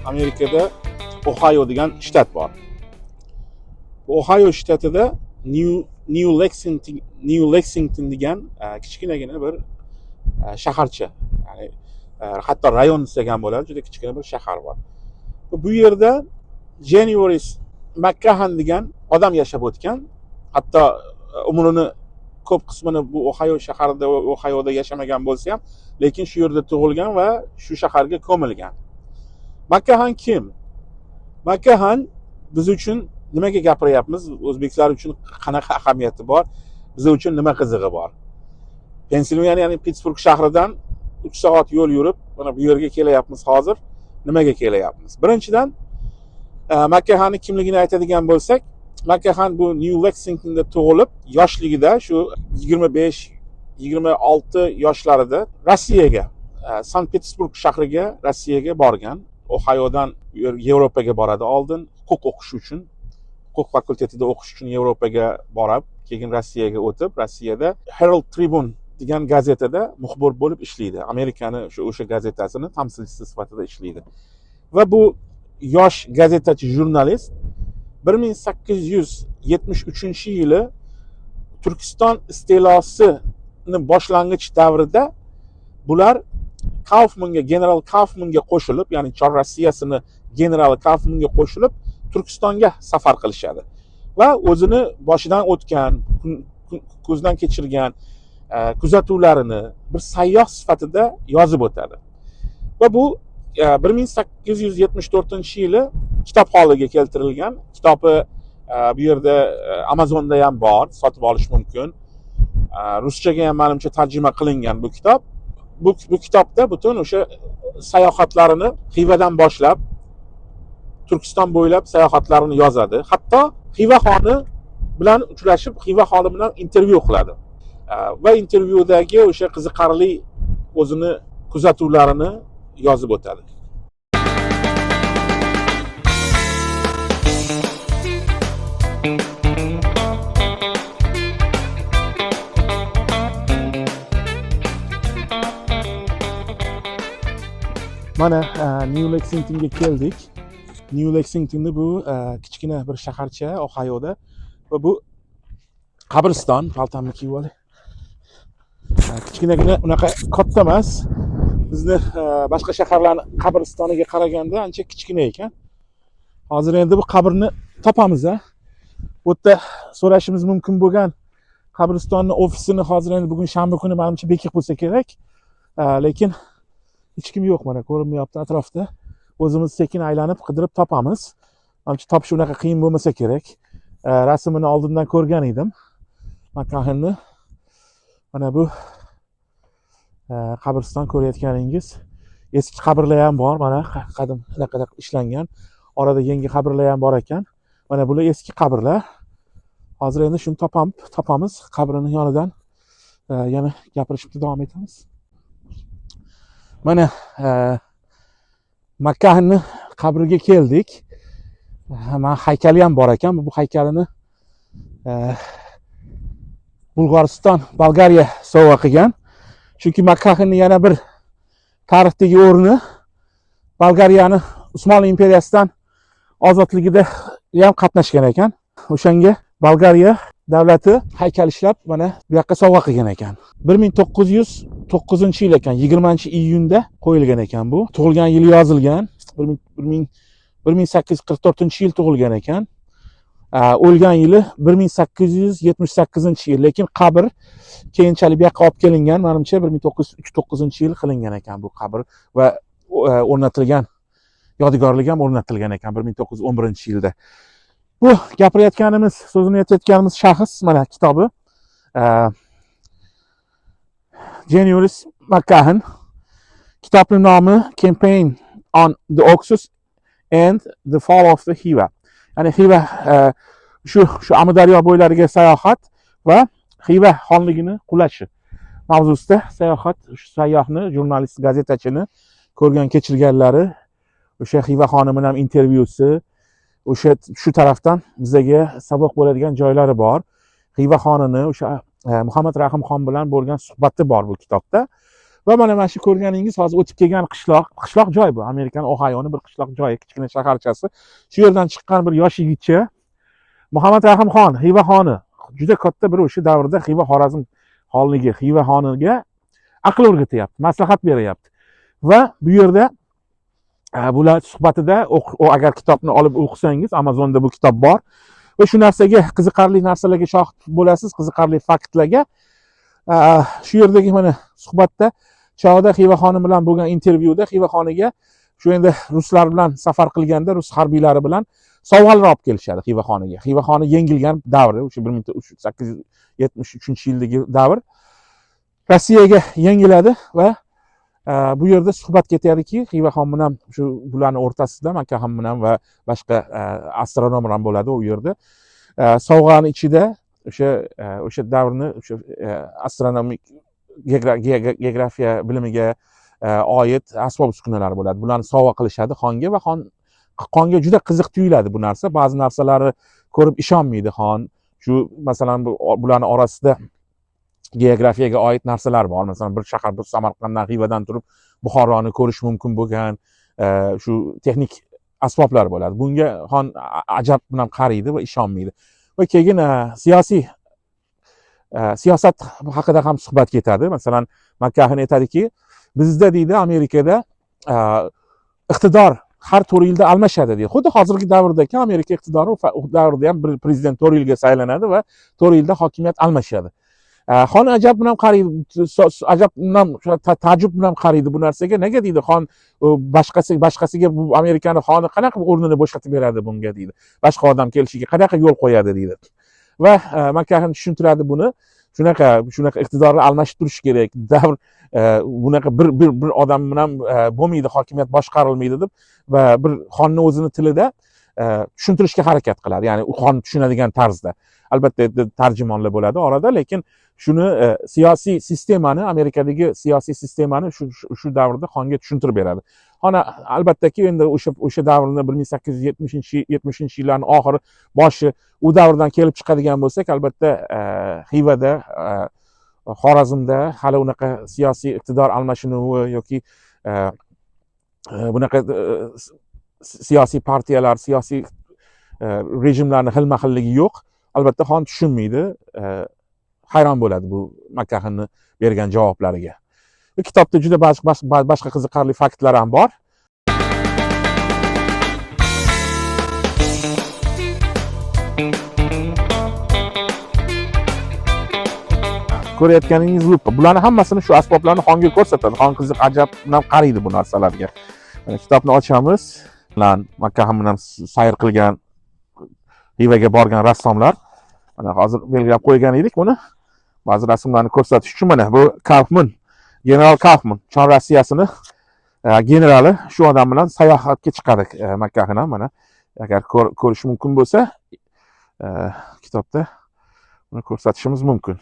Amerikada Ohayo degan shtat bor. Bu Ohayo shtatida New Lexington degan kichkinagina bir shaharcha, ya'ni hatto rayon desak ham bo'ladi, juda kichkina bir shahar bor. Bu yerda January McCahan degan odam yashab o'tgan. Hatto umrini ko'p qismini bu Ohayo shaharida, Ohayoda yashamagan bo'lsa ham, lekin shu yerda tug'ilgan va shu shaharga ko'milgan. McCahan kim? McCahan biz uchun nimaga gapiryapmiz? O'zbeklar uchun qanaqa ahamiyati bor? Biz uchun nima qizig'i bor? Pensilvaniya, ya'ni Pittsburg shahridan 3 soat yo'l yurib, mana bu yerga kelyapmiz hozir. Nimaga kelyapmiz? Birinchidan, McCahanning kimligini aytadigan bo'lsak, McCahan bu New Lexingtonda tug'ilib, yoshligida shu 25-26 yoshlarida Rossiyaga, Sankt Peterburg shahriga, Rossiyaga borgan. Ohayodan Yevropaga boradi oldin, huquq o'qish uchun, huquq fakultetida o'qish uchun Yevropaga borib, keyin Rossiyaga o'tib, Rossiyada Herald Tribune degan gazetada muxbir bo'lib ishlaydi. Amerikani o'sha gazetasini tamsilchisi sifatida ishlaydi. Va bu yosh gazetachi jurnalist 1873-yili Turkiston istilosini boshlang'ich davrida bular Kaufmanga, general Kaufmanga qo'shilib, ya'ni Chor Rossiyasini generali Kaufmanga qo'shilib Turkistonga safar qilishadi va o'zini boshidan o'tgan, ko'zdan kechirgan kuzatuvlarini bir sayyoh sifatida yozib o'tadi. Va bu 1874-yili kitob holiga keltirilgan. Kitobi bu yerda Amazonda ham bor, sotib olish mumkin. Ruschaga ham manimcha tarjima qilingan bu kitob. Bu kitobda butun o'sha sayohatlarini Xivadan boshlab Turkiston bo'ylab sayohatlarini yozadi. Hatto Xiva xoni bilan uchrashib, Xiva xoni bilan intervyu qiladi. Va intervyudagi o'sha qiziqarli o'zini kuzatuvlarini yozib o'tadi. Mana New Lexingtonga keldik. New Lexingtonni bu kichkina bir shaharcha Ohayoda va bu qabriston, paltomni kiyib olay. Kichkinagina, unaqa katta emas. Bizni boshqa shaharlarning qabristoniga qaraganda ancha kichkina ekan. Hozir endi bu qabrni topamiz, a. Bu yerda so'rashimiz mumkin bo'lgan qabristonni ofisini hozir endi bugun shanba kuni manimcha bekiq bo'lsa kerak. Lekin hech kim yo'q, mana ko'rinmayapti atrofda. O'zimiz sekin aylanib qidirib topamiz. Manimcha topish unaqa qiyin bo'lmasa kerak. Rasmini oldindan ko'rgan edim. McCahanni. Mana bu qabriston ko'rayotganingiz. Eski qabrlar ham bor, mana qadim anaqa ishlangan. Orada yangi qabrlar ham bor ekan. Mana bular eski qabrlar. Hozir endi shuni topamiz, qabrini yonidan yana gapirishni davom etamiz. Mana McCahanni qabriga keldik. Mana haykali ham bor ekan. Bu haykalini Bulg'oriston, Bolgariya sovg'a qilgan. Chunki McCahanni yana bir tarixdagi o'rni Bolgariyani Usmonli imperiyasidan ozodligida ham qatnashgan ekan. O'shanga Bolgariya davlati haykal ishlab mana bu yoqqa sovg'a qilgan ekan. 1909-yil ekan, 20-iyunda qo'yilgan ekan bu. Tug'ilgan yili yozilgan. 1844-yil tug'ilgan ekan. O'lgan yili 1878-yil, lekin qabr keyinchalik bu yoqqa olib kelingan, manimcha 1909-yil qilingan ekan bu qabr va o'rnatilgan, yodgorlik ham o'rnatilgan ekan 1911-yilda. Bu gapirayotganimiz, so'zini aytayotganimiz shaxs mana kitobi. January McCahan. Kitobning nomi Campaign on the Oxus and the Fall of the Khiva. Ya'ni Xiva, shu Amudaryo bo'ylariga sayohat va Xiva xonligini qulashi mavzusida sayohat, shu sayyohni, jurnalist, gazetachini ko'rgan kechirganlari, o'sha Xiva xoni bilan intervyusi, o'sha shu tarafdan bizaga saboq bo'ladigan joylari bor. Xiva xonini o'sha Muhammad Rahim xon bilan bo'lgan suhbati bor bu kitobda. Va mana shu ko'rganingiz hozir o'tib kelgan qishloq joy bu. Amerikani Ohioni bir qishloq joyi, kichkina shaharchasi. Shu yerdan chiqqan bir yosh yigitcha Muhammad Rahim xon, Xiva xoni, juda katta bir o'sha davrda Xiva Xorazm xonligi, Xiva xoniga aql o'rgatyapti, maslahat beryapti. Va bu yerda bular suhbatida agar kitobni olib o'qisangiz, Amazonda bu kitob bor. Va shu narsaga, qiziqarli narsalarga shohid bo'lasiz, qiziqarli faktlarga. Shu yerdagi mana suhbatda chog'da Xiva xoni bilan bo'lgan intervyuda Xiva xoniga shu endi ruslar bilan safar qilganda rus harbiylari bilan sovg'alar olib kelishadi Xiva xoniga. Xiva xoni yengilgan davri, o'sha 1873-yildagi davr. Rossiyaga yengiladi va bu yerda suhbat ketyaptiki, Xiva xon bilan shu bularning o'rtasida Makaxin bilan va boshqa astronomlar ham bo'ladi u yerda. Sovg'ani ichida o'sha davrni o'sha astronomik geografiya bilimiga oid asbob uskunalar bo'ladi. Bularni sovg'a qilishadi xonga va xonga juda qiziq tuyuladi bu narsa. Ba'zi narsalarni ko'rib ishonmaydi xon. Shu masalan bularning orasida geografiyaga oid narsalar bor. Masalan, bir shahar, bir Samarqanddan, Xivadan turib Buxoroni ko'rish mumkin bo'lgan shu texnik asboblar bo'ladi. Bunga xon ajab bilan qaraydi va ishonmaydi. Va keyin siyosiy siyosat haqida ham suhbat ketadi. Masalan, Makkaxin aytadiki, bizda deydi Amerikada iqtidor har 4 yilda almashadi deydi. Xuddi hozirgi davrdagi Amerika iqtidori u davrda ham bir prezident 4 yilga saylanadi va 4 yilda hokimiyat almashadi. Xon ajab bilan qaraydi, ajab bilan, ta'jub bilan qaraydi bu narsaga. Nega deydi xon, boshqasiga bu Amerikani xoni qanaqa o'rnini bo'shatib beradi bunga deydi. Boshqa odam kelishiga qanaqa yo'l qo'yadi deydi. Va Makkaxin tushuntiradi buni. Shunaqa iqtidorni almashib turish kerak. Davr bunaqa bir odam bilan bo'lmaydi, hokimiyat boshqarilmaydi deb va bir xonni o'zini tilida tushuntirishga harakat qiladi. Ya'ni u xon tushunadigan tarzda. Albatta endi tarjimonlar bo'ladi orada, lekin shuni siyosiy sistemani, Amerikadagi siyosiy sistemani shu davrda xonga tushuntirib beradi. Xon albattaki endi o'sha davrni bir ming sakkiz yuz yetmishinchi yillarning oxiri, boshi, u davrdan kelib chiqadigan bo'lsak, albatta Xivada, Xorazmda hali unaqa siyosiy iqtidor almashinuvi yoki bunaqa siyosiy partiyalar, siyosiy rejimlarning xilma-xilligi yo'q. Albatta xon tushunmaydi, hayron bo'ladi bu Makkaxinni bergan javoblariga. Bu kitobda juda boshqa qiziqarli faktlar ham bor. Ko'rayotganingiz lupa. Bularni hammasini shu asboblarni xonga ko'rsatadi. Xon qiziq ajab bilan qaraydi bu narsalarga. Mana kitobni ochamiz. Bilan Makkaxin bilan sayr qilgan, Xivaga borgan rassomlar. Mana hozir belgilab qo'ygan edik buni. Ba'zi rasmlarni ko'rsatish uchun mana bu Kaufman, general Kaufman, Chon Rossiyasini generali shu odam bilan sayohatga chiqadi Makkaxin ham mana agar ko'rish mumkin bo'lsa, kitobda buni ko'rsatishimiz mumkin.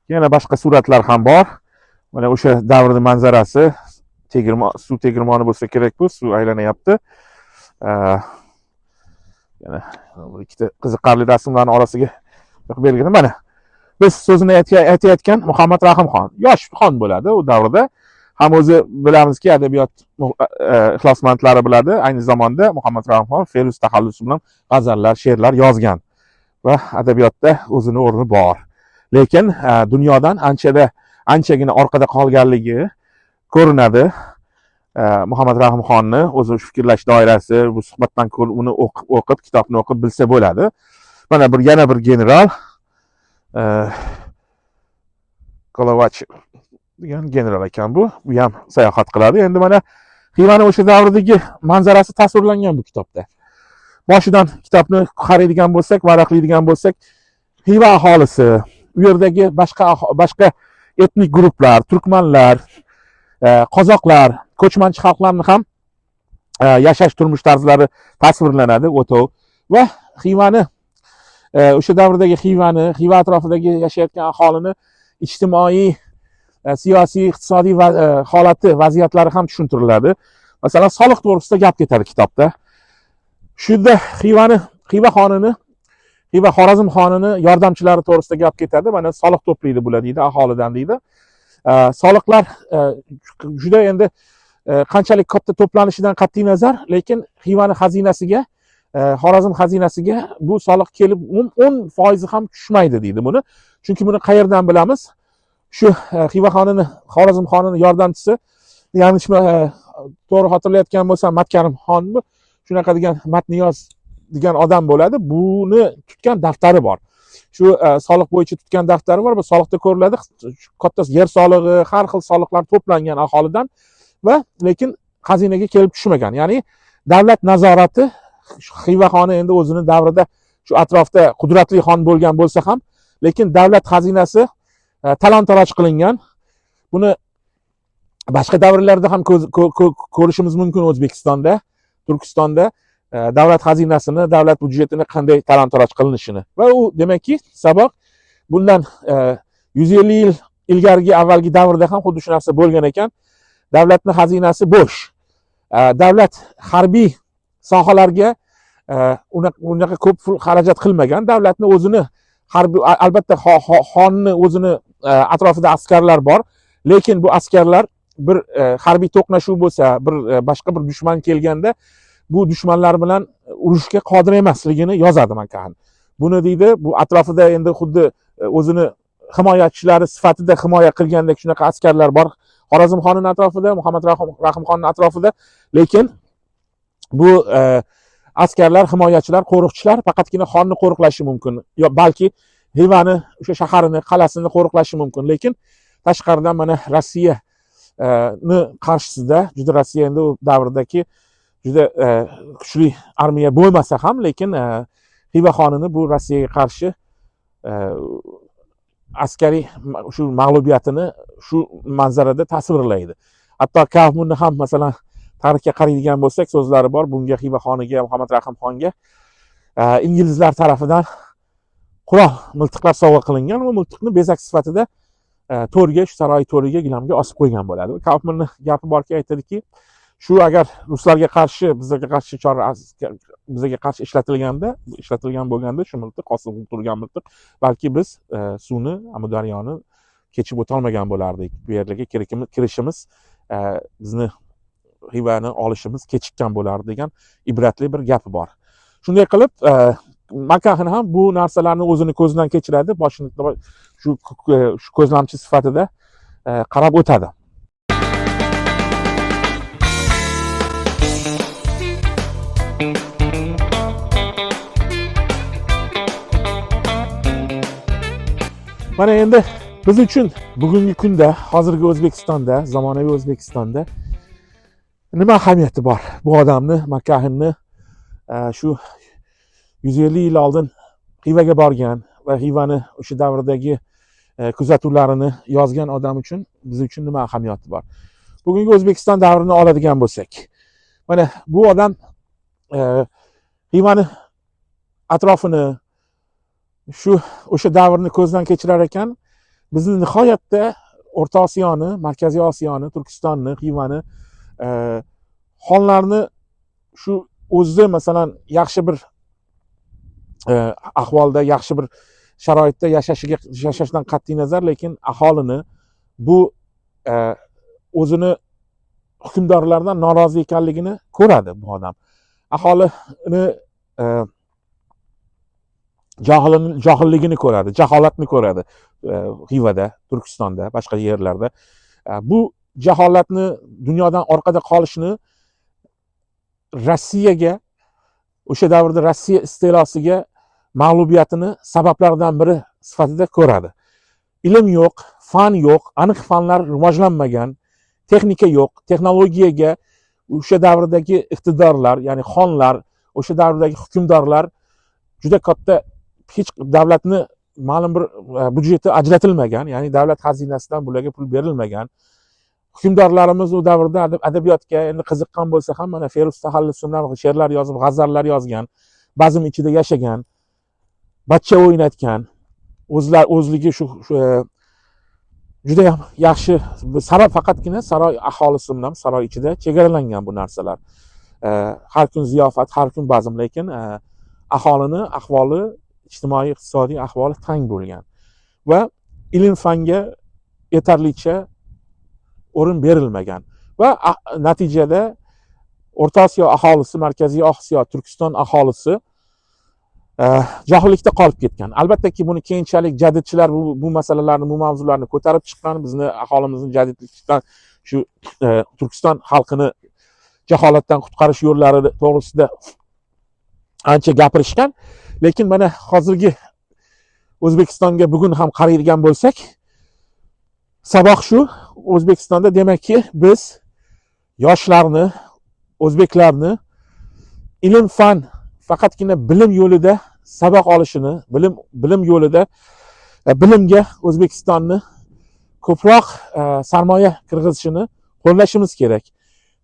Yana boshqa suratlar ham bor. Mana o'sha davrning manzarasi, suv tegirmoni bo'lsa kerak bu, suv aylanyapti. Yana bir ikkita qiziqarli rasmlarning orasiga belgilab mana biz so'zini aytayotgan Muhammad Rahim xon, yosh xon bo'ladi u davrda. Ham o'zi bilamizki, adabiyot ixlosmandlari biladi, ayni zamonda Muhammad Rahim xon Feruz taxallusi bilan g'azallar, she'rlar yozgan va adabiyotda o'zini o'rni bor. Lekin dunyodan anchagina orqada qolganligi ko'rinadi. Muhammad Rahim xonni o'zi fikrlash doirasi, bu suhbatdan ko'rib, uni o'qib, kitobni o'qib bilsa bo'ladi. Mana yana bir general, Kolovach degan general ekan bu. Bu ham sayohat qiladi. Endi mana Xivani o'sha davrdagi manzarasi tasvirlangan bu kitobda. Boshidan kitobni qaraydigan bo'lsak, varaqlaydigan bo'lsak, Xiva aholisi, u yerdagi boshqa etnik guruhlar, turkmanlar, qozoqlar, ko'chmanchi xalqlarni ham yashash turmush tarzlari tasvirlanadi o'tov va Xivani, o'sha davrdagi Xivani, Xiva atrofidagi yashayotgan aholini ijtimoiy, siyosiy, iqtisodiy holati, vaziyatlari ham tushuntiriladi. Masalan, soliq to'g'risida gap ketadi kitobda. Shunda Xiva xonini, Xiva Xorazm xonini yordamchilari to'g'risida gap ketadi. Mana soliq to'playdi bular deydi, aholidan deydi. Soliqlar juda endi qanchalik katta to'planishidan qat'iy nazar, lekin Xivani xazinasiga, Xorazm xazinasiga bu soliq kelib 10% ham tushmaydi deydi buni. Chunki buni qayerdan bilamiz? Shu Xiva xonini, Xorazm xonini yordamchisi, ya'ni to'g'ri xotirlayotgan bo'lsam, Matkarim xonmi, shunaqa degan Matniyoz degan odam bo'ladi. Buni tutgan daftari bor. Shu soliq bo'yicha tutgan daftari bor. Bu soliqda ko'riladi, katta yer solig'i, har xil soliqlar to'plangan aholidan va lekin xazinaga kelib tushmagan. Ya'ni davlat nazorati, Xiva xoni endi o'zini davrida shu atrofda qudratli xon bo'lgan bo'lsa ham, lekin davlat xazinasi talon-taroj qilingan. Buni boshqa davrlarda ham ko'rishimiz mumkin O'zbekistonda, Turkistonda davlat xazinasini, davlat byudjetini qanday talon-taroj qilinishini. Va u demakki, saboq bundan 150 yil ilgarigi avvalgi davrda ham xuddi shu narsa bo'lgan ekan. Davlatning xazinasi bo'sh. Davlat harbiy sohalarga unaqa ko'p pul xarajat qilmagan. Davlatni o'zini harbiy, albatta xonni o'zini atrofida askarlar bor, lekin bu askarlar bir harbiy to'qnashuv bo'lsa, bir boshqa bir dushman kelganda bu dushmanlar bilan urushga qodir emasligini yozadi Makaxin. Buni deydi, bu atrofida endi xuddi o'zini himoyachilari sifatida himoya qilgandek shunaqa askarlar bor Xorazm xonining atrofida, Muhammad Rahim xonning atrofida, lekin bu askarlar, himoyachilar, qo'riqchilar faqatgina xonni qo'riqlashi mumkin, yo balki Xivani, o'sha shaharini, qal'asini qo'riqlashi mumkin, lekin tashqaridan mana Rossiyani qarshisida, juda Rossiya endi u davrdagi juda kuchli armiya bo'lmasa ham, lekin Xiva xonini bu Rossiyaga qarshi askariy shu mag'lubiyatini shu manzarada tasvirlaydi. Hatto Kavmunni ham masalan tarixga qaraydigan bo'lsak, so'zlari bor. Bunga Xiva xoniga, Muhammad Rahim xonga inglizlar tarafidan qurol, miltiqlar sovg'a qilingan va miltiqni bezak sifatida to'rga, shu saroy to'riga, gilamga osib qo'ygan bo'ladi. Kaufmanni gapi borki, aytadiki, shu agar ruslarga qarshi, bizlarga qarshi chora, bizlarga qarshi ishlatilgan bo'lganda shu miltiq, osilib turgan miltiq, balki biz suvni, Amudaryoni kechib o'tolmagan bo'lardik. Bu yerlarga kirishimiz, bizni Xivani olishimiz kechikkan bo'lardi degan ibratli bir gapi bor. Shunday qilib, Makaxin ham bu narsalarni o'zini ko'zidan kechiradi, boshini shu ko'zlamchi sifatida qarab o'tadi. Mana endi biz uchun bugungi kunda, hozirgi O'zbekistonda, zamonaviy O'zbekistonda nima ahamiyati bor? Bu odamni, Makaxinni shu 150 yil oldin Xivaga borgan va Xivani o'sha davrdagi kuzatuvlarini yozgan odam uchun, biz uchun nima ahamiyati bor? Bugungi O'zbekiston davrini oladigan bo'lsak, mana bu odam Xivani atrofini, shu o'sha davrni ko'zdan kechirar ekan, bizni nihoyatda O'rta Osiyoni, Markaziy Osiyoni, Turkistonni, Xivani, xonlarni shu o'zi masalan yaxshi bir ahvolda, yaxshi bir sharoitda yashashdan qat'iy nazar, lekin aholini bu o'zini hukmdorlardan norozi ekanligini ko'radi bu odam. Aholini johilligini ko'radi, jaholatni ko'radi Xivada, Turkistonda, boshqa yerlarda. Bu jaholatni, dunyodan orqada qolishni Rossiyaga, o'sha davrda Rossiya istilosiga mag'lubiyatini sabablaridan biri sifatida ko'radi. Ilm yo'q, fan yo'q, aniq fanlar rivojlanmagan, texnika yo'q, texnologiyaga o'sha davrdagi iqtidorlar, ya'ni xonlar, o'sha davrdagi hukmdorlar juda katta, hech davlatni ma'lum bir byudjeti ajratilmagan, ya'ni davlat xazinasidan bularga pul berilmagan. Hukmdorlarimiz u davrda adabiyotga endi qiziqqan bo'lsa ham, mana Feruz taxallusi bilan she'rlar yozib, g'azallar yozgan, bazm ichida yashagan, bachcha o'ynatgan, o'zligi shu juda ham yaxshi saroy, faqatgina saroy aholisi bilan saroy ichida chegaralangan bu narsalar. Har kun ziyofat, har kun bazm, lekin aholini ahvoli, ijtimoiy, iqtisodiy ahvoli tang bo'lgan va ilm fanga yetarlicha o'rin berilmagan va natijada O'rta Osiyo aholisi, Markaziy Osiyo, Turkiston aholisi johillikda qolib ketgan. Albattaki buni keyinchalik jadidchilar bu masalalarni, bu mavzularni ko'tarib chiqqan, bizni aholimizni jadidlikdan, shu Turkiston xalqini jaholatdan qutqarish yo'llari to'g'risida ancha gapirishgan. Lekin mana hozirgi O'zbekistonga bugun ham qaraydigan bo'lsak, saboq shu, O'zbekistonda demakki biz yoshlarni, o'zbeklarni ilm fan faqatgina bilim yo'lida saboq olishini, bilim yo'lida bilimga O'zbekistonni ko'proq sarmoya kirgizishini qo'llashimiz kerak.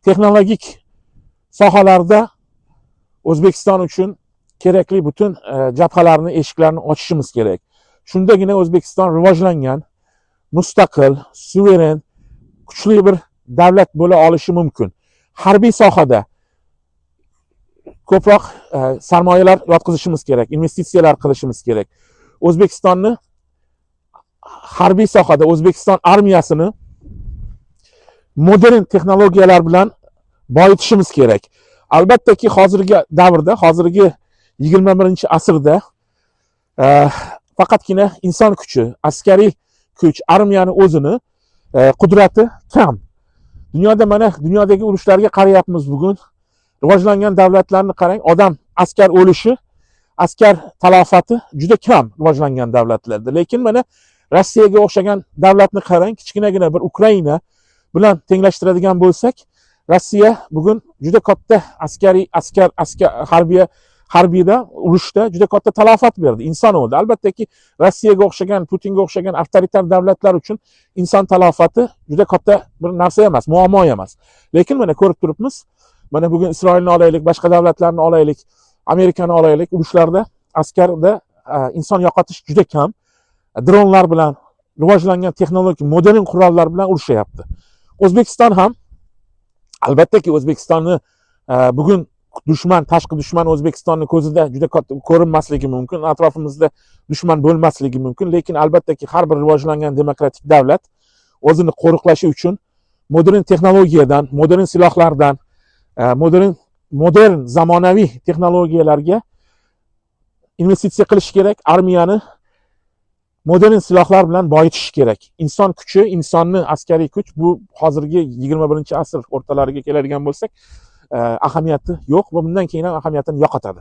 Texnologik sohalarda O'zbekiston uchun kerakli butun jabhalarni, eshiklarni ochishimiz kerak. Shundagina O'zbekiston rivojlangan, mustaqil, suveren, kuchli bir davlat bo'la olishi mumkin. Harbiy sohada ko'proq sarmoyalar yotqizishimiz kerak, investitsiyalar qilishimiz kerak. O'zbekistonni harbiy sohada, O'zbekiston armiyasini modern texnologiyalar bilan boyitishimiz kerak. Albattaki hozirgi davrda, hozirgi 21-asrda faqatgina inson kuchi, askariy kuch, armiyani o'zini qudrati kam. Dunyoda mana dunyodagi urushlarga qarayapmiz bugun. Rivojlangan davlatlarni qarang, odam askar o'lishi, askar talofati juda kam rivojlangan davlatlarda. Lekin mana Rossiyaga o'xshagan davlatni qarang, kichkinagina bir Ukraina bilan tenglashtiradigan bo'lsak, Rossiya bugun juda katta askariy, askar, askar, harbiya, harbiyda, urushda juda katta talofat berdi, inson o'ldi. Albattaki Rossiyaga o'xshagan, Putinga o'xshagan avtoritar davlatlar uchun inson talofati juda katta bir narsa emas, muammo emas. Lekin mana ko'rib turibmiz, mana bugun Isroilni olaylik, boshqa davlatlarni olaylik, Amerikani olaylik, urushlarda askarda inson yo'qotish juda kam. Dronlar bilan, rivojlangan texnologik modern qurollar bilan urushyapti. O'zbekiston ham albattaki O'zbekistonni bugun dushman, tashqi dushman O'zbekistonni ko'zida juda katta ko'rinmasligi mumkin, atrofimizda dushman bo'lmasligi mumkin, lekin albattaki har bir rivojlangan demokratik davlat o'zini qo'riqlashi uchun modern texnologiyadan, modern silohlardan, modern zamonaviy texnologiyalarga investitsiya qilish kerak, armiyani modern silohlar bilan boyitish kerak. Inson kuchi, insonni askariy kuch bu hozirgi 21-asr o'rtalariga keladigan bo'lsak, ahamiyati yo'q va bundan keyin ham ahamiyatini yo'qotadi.